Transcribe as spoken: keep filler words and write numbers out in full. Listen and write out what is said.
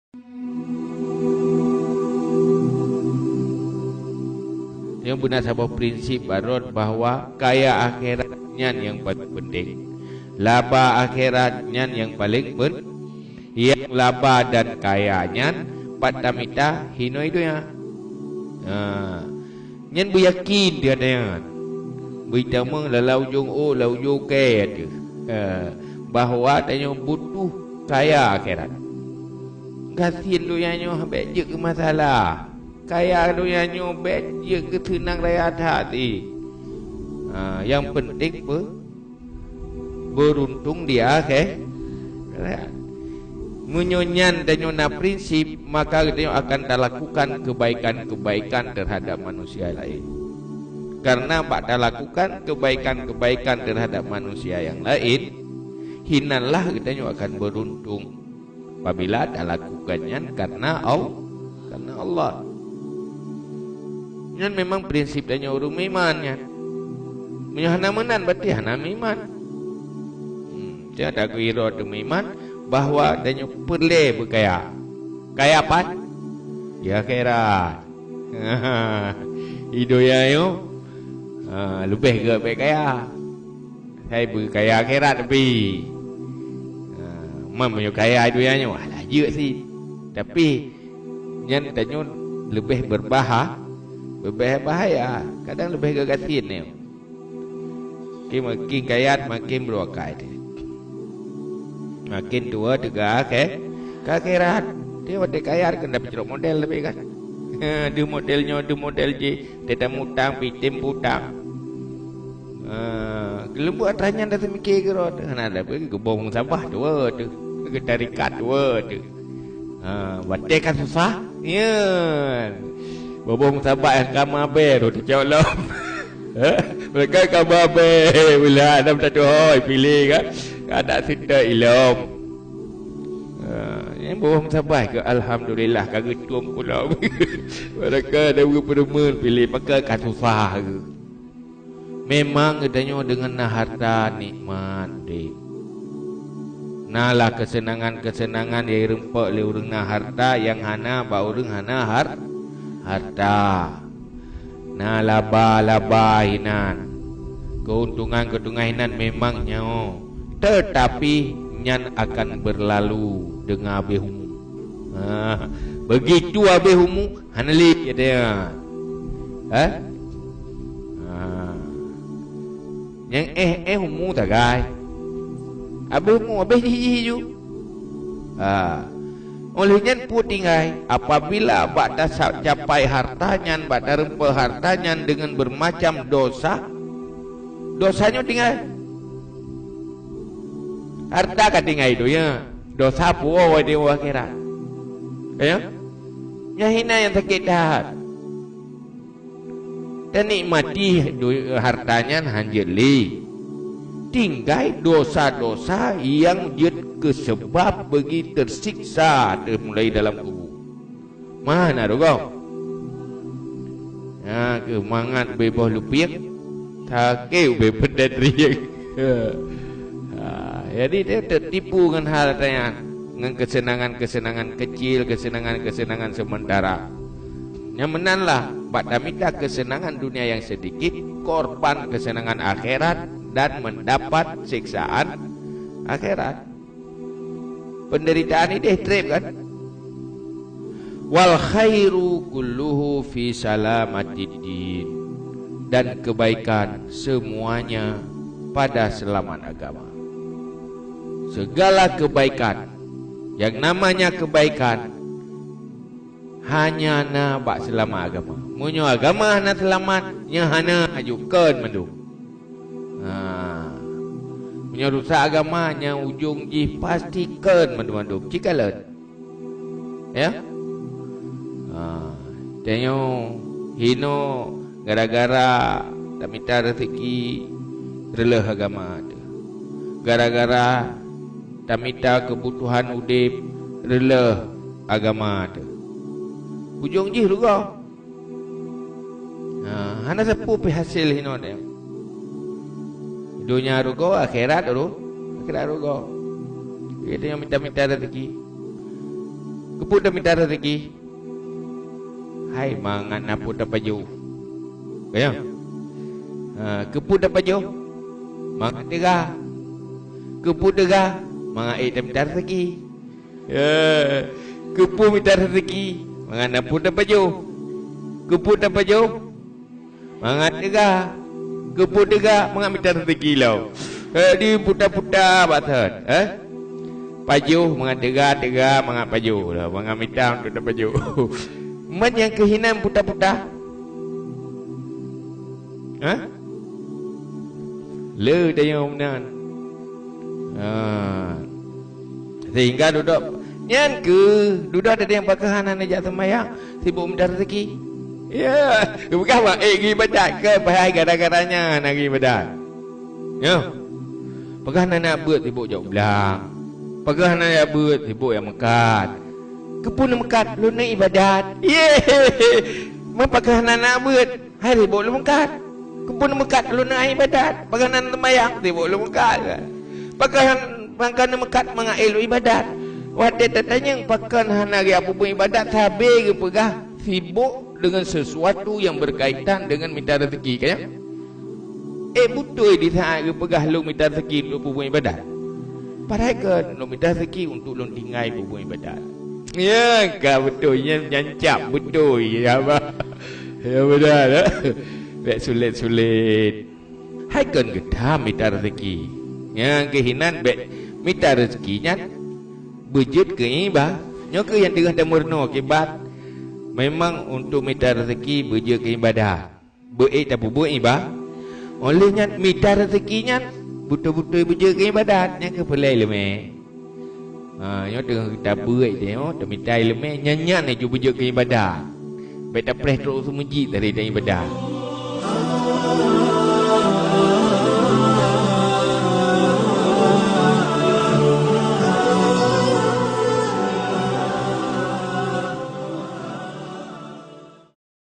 Nyoe beuna saboh prinsip barot bahwa kaya akhirat nyan nyang paleng penting. Laba akhirat nyan nyang paleng pen-, nyang laba dan kaya nyan pat tamita hinoe donya. Ha. Nyan beuyakin teuh nyan. Beuitamong lam ujong ôk, lam ujong kée teuh, eh, bahwa tanyoe butuh kaya akhirat. Gasien donya nyoe bék jeuet keu masalah. Kaya donya nyoe bék jeuet keu seunang raya that. Ha, nyang penting pe-, beruntung di akhirat. Meunyoe nyan tanyoe na prinsip, maka tanyoe akan talakukan kebaikan-kebaikan terhadap manusia lain. Karena bak talakukan kebaikan-kebaikan terhadap manusia yang lain, hinanlah tanyoe akan beruntung apabila talakukan nyan karena Al-, karena Allah. Nyan memang prinsip tanyoe ureuëng meuiman nyan. Meunyoe hana meunan, berarti hana meuiman. Hmm, jadi tagu iro teu meuiman bahwa tanyoe peureulée beukaya. Kaya pat? Di akhirat. Di donya nyoe, ha, leubeh geuh bék kaya. Hai beukaya akhirat tapi, ha, man meunyoe kaya donya nyoe, alah jeuet sit. Tapi nyan tanyoe leubeh beurbaha-, leubeh bahaya, kadang leubeh geugasien nyoe. Oke, makin kaya, makin beureuakai teuh. Makin tuha teuga ke, ke akhirat. Dia watée kaya kan dapat cerok model lebih kan. Deuh model nyoe, deuh model jih, teutamutang, pitem putang. Ah, geuleumbot atra nyan dah seumiké keurot. Hana ada pun geuboh musabah tuha teuh. Geutarikat tuha teuh. Ha, watée ka susah, nyan. Boboh musabak nyang ka mabée rot teucok lom. Mereka ka mabée, ulah dah minta tuhoi pilih kan. Ka tak seutôt ilom. Ha, nyang boboh musabak ke, alhamdulillah, ka geutueng kulom. Mereka dah geupeurumeun pilih, maka ka susah ke. Memang geutanyoe deungon na harta nikmat udeb. Na lah keuseunangan-keuseunangan nyang jirumpok lé ureuëng na harta nyang hana bak ureuëng hana har-, harta. Na laba-laba hinan. Keuntungan-keuntungan hinan memang nyoe, teutapi nyan akan beurlalu deungon habéh umu. Ha, begitu habéh umu, hana lé, kata nyan. Ha? Ha. Nyang éh-éh umu sagai. Habéh umu, habéh jih-jih ju. Ha. Óh lheueh nyan peue tinggai? Apabila bak tasa-, capai harta nyan, bak tarumpok harta nyan deungon beumacam dosa, dosa nyoe tinggai. Harta ka tinggai donya, dosa puwoe di akhirat. Ya? Nyang hina nyang sakét that. Tanikmati do-, harta nyan hanjeuet lé. Tinggai dosa-dosa nyang jeuet keu seubab beugi teusiksa teumulai dalam kubu. Mana rugoe? Nyan keuh mangat ubé boh lupiek, sakét ubé peutet riek. Ha, jadi dia teutipu ngon hal nyan, ngon keuseunangan-keuseunangan keucil, keuseunangan-keuseunangan seumeuntara. Nyang meunan lah, bak tamita keuseunangan dunia nyang seudikit, korban keuseunangan akhirat dan meudapat siksaan akhirat. Peunderitaan ideh treb kan? Wal khairu kulluhu fi salamatid din. Dan kebaikan semuanya pada selamat agama. Segala kebaikan, yang namanya kebaikan, hanya na bak seulamat agama. Meunyoe agama hana seulamat, nyan hana aju kon mandum. Ha. Meunyoe rusak agama, nyan ujong jih pasti kon mandum-mandum. Cit kalon. Ya? Ha. Tanyoe hinoe gara-gara tamita rezeki reuleuh agama teuh. Gara-gara tamita keubutuhan udeb reuleuh agama teuh. Ujong jih rugoe. Ha, hana sapeue pih hasé hinoe teuh. Donya rugoe, akhirat ru-, akhirat rugoe. Jadi tanyoe mita-mita rezeki. Peue tamita raseuki? Hai mangat na peue tapajoh. Ka nyan? Ha, keupeue tapajoh? Mangat teuga. Keupeue teuga? Mangat ék tamita raseuki. Ya, keupeue mita raseuki? Mangat na peue tapajoh. Keupeue tapajoh? Mangat teuga. Keupeue teuga? Mangat mita raseuki lom. Eh, di puta-puta bak thon, eh? Pajoh mangat teuga, teuga mangat pajoh lah, mangat mita untuk tapajoh. Man nyang keuh hinan puta-puta? Hah? Le tayong meunan. Ha. Sehingga dudoe nyan keuh, dudoe teudeung pakon hana neujak seumayang, sibuk mita raseuki. Ya, peugah bak, eh, geuibadat keu bahai gara-gara nyan na geuibadat. Ya. Pakon hana neujak beuet, sibuk jak u blang. Pakon hana neujak beuet, sibuk jak meukat. Keupeue neumeukat? Lôn ibadat. Ye. Meupakon hana neujak beuet, hai sibuk lôn meukat. Keupeue neumeukat? Lôn ibadat. Pakon hana neuseumayang, sibuk lôn meukat. Pakon, pakon neumeukat? Mangat ék lôn ibadat. Watée tatanyong pakon hana geupeubeuet ibadat, sabe geupeugah sibuk dengan sesuatu yang berkaitan dengan mita rezeki, kan? Eh, beutôi di saat geupeugah lôn mita rezeki untuk peubeuet ibadat. Padahai kan lôn mita rezeki untuk lôn tinggai peubeuet ibadat. Ya, ka beutôi nyan, nyan cap beutôi, ya bah. Ya beutôi. Bék sulet-sulet. Hai kon geutam mita rezeki. Nyang keuh hinan bék mita rezeki nyan beujeuet keu iba. Nyoe keuh nyang teungoh tameurunoe kiban. Memang untuk mita rezeki beujeuet keu ibadat. Beuék tapeubeuet iba. Óh lheueh nyan mita rezeki nyan beutôi-beutôi beujeuet keu ibadat, nyang keuh peulai leumé. Ha, nyoe teungoh tabeuet teuh, nyoe tamita ileumé, nyan-nyan laju beujeuet keu ibadat. Bék tapreh trok u meuseujid dari dan ibadat.